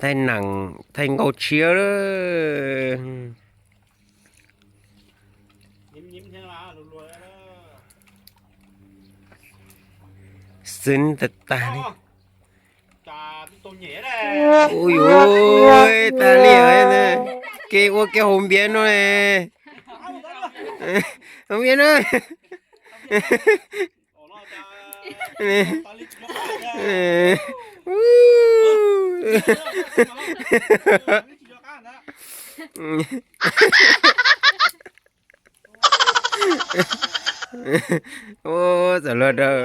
Thaij nees thaij nkauj tshiab lawm. Xwb tag tag li. Ui, tag li. Kev ua kev haus npias no, haus npias no. Ua txawm luag dawb.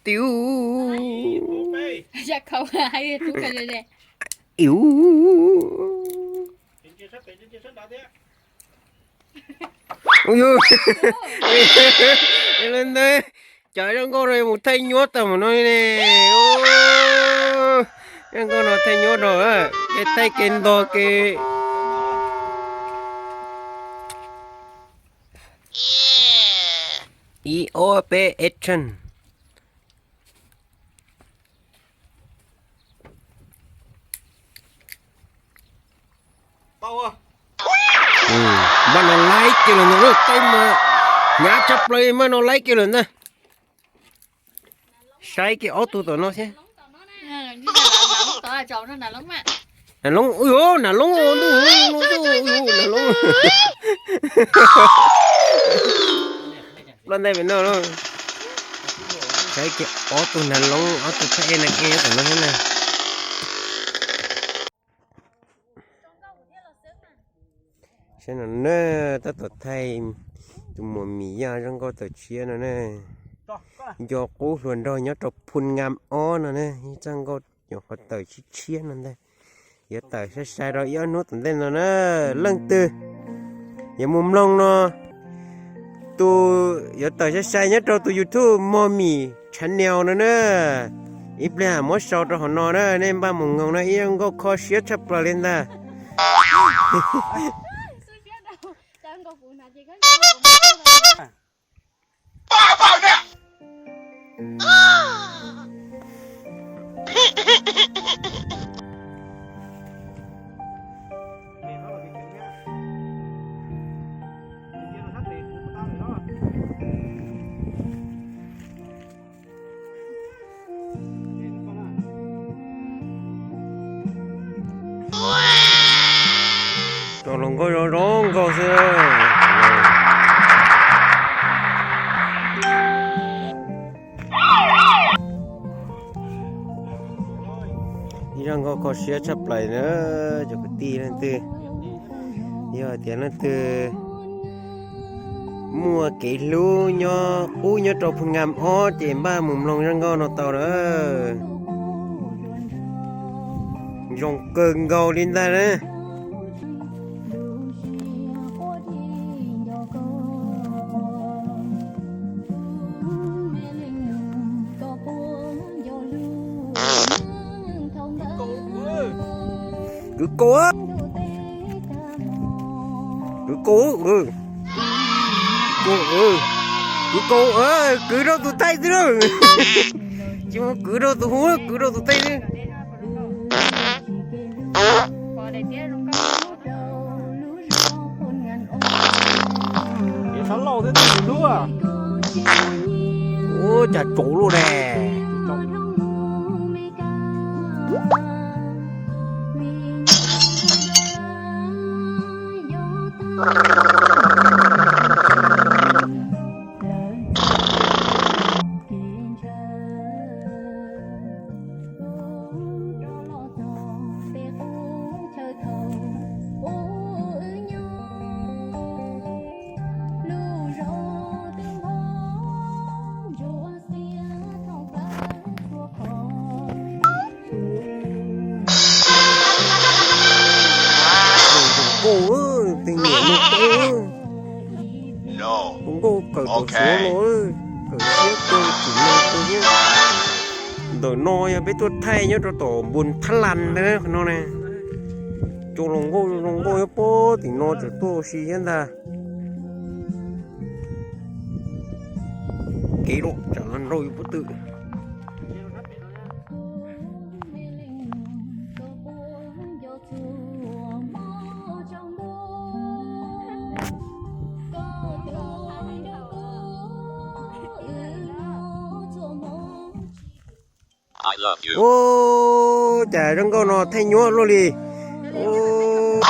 Tiu. Iu. Ua li ntawd, cov zaj nkauj no mus thaij nyuaj tag mus no ne. Zaj nkauj no thaij nyuaj no, kev thaij kev ntog kev. Ib ob peb action. Npaj no laib kiag lawm ntag, tej mas hnyav tshaj plaws, npaj no laib kiag lawm ntag. Saib kiag ob tug tom no thiab. Nas loob, ui, nas loob, ntuj, nas loob. Ploj ntais pem no. Saib kiag ob tug nas loob, ob tug thaij ej nas ej tom no thiab na. Saib no na, tab tom thaij tus muam Mim Yaj zaj nkauj tawm tshiab no na. Nco qub hluas nraug nyob rau Phun Ngam ob no na, zaj nkauj nyuam qhuav tawm tshiab tshiab no ntag. Yuav tawm sai sai rau ib ob hnub tom ntej no na. Leej twg yuav mus mloog no, tus yuav tawm sai sai nyob rau tus YouTube Mog Mim Channel no na. Ib pliag muab sau rau hauv no na, nej npaj mus mloog na, ib zaj nkauj kho siab tshaj plaws li ntag. Cov hluas nkauj zoo zoo nkauj xwb. Ib zaj nkauj kho siab tshaj plaws na, cov kwv tij leej twg, yog tias leej twg muaj kev hlub nyob ub nyob rau Phun Ngam ob ces npaj mus mloog zaj nkauj no tau na. Zoo kawg nkaus li ntag na. Kwv kaus, kwv kaus, kwv kaus, kwv rau tus thaij xwb lauj. Tsis mus kwv rau tus hu, kwv rau tus thaij xwb. Ua cas tsaus luaj ne. Nkauj, tej niam nkauj, nkauj kawm tau suav los, kawm siab kawg tsis no kawg thiab. Ntawm no yog peb tuaj thaij nyob rau tom Npus Thab Las ntawd no ne. Cov hluas nkauj zoo nkauj nyob puag tim no tseem tuaj ua si thiab ntag. Ev lawm tsam no nrau yus pob tw. Ub, cas zoo nkauj no thaij nyuab luaj li. Ub,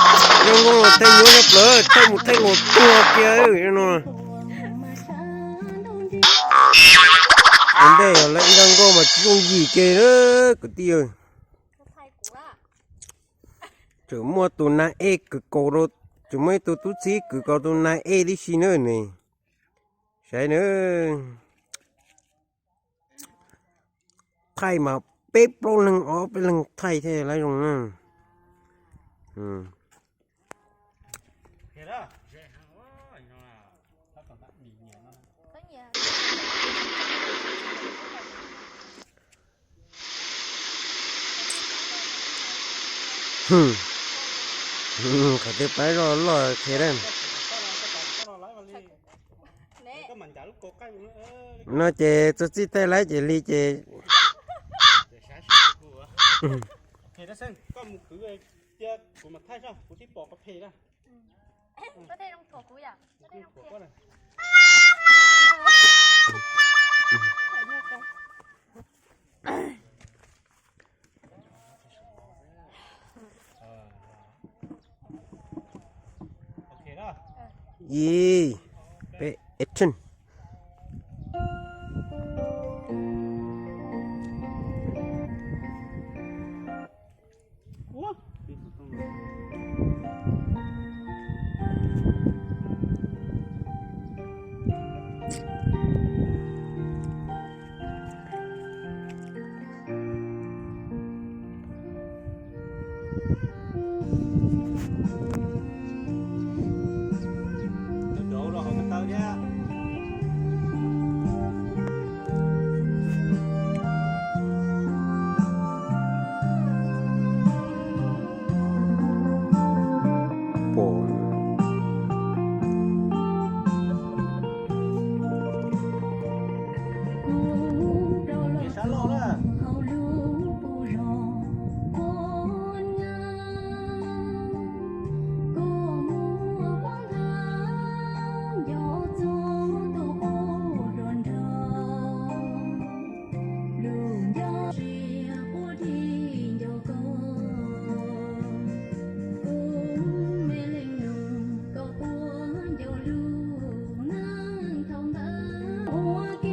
zoo nkauj no thaij nyuab nyob plawv, thaij mus thaij los tuag kiag no. Ua ntej lawv ib zaj nkauj mas tsis yooj yim kiag kwv tij. Tseem muaj tus nas ej kws kaus rau, tseem muaj ib tug tub txib kws kaus tus nas ej tib si na ne. Saib na, thaij mas peb plaub leeg ob peb leeg thaij thiaj lawv zoo na. Qhov twg pab zoj loj qhia dab. No ces txog txij thaij laib ces li ces. Ib, peb, action.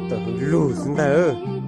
Tawm lug xwb ntag.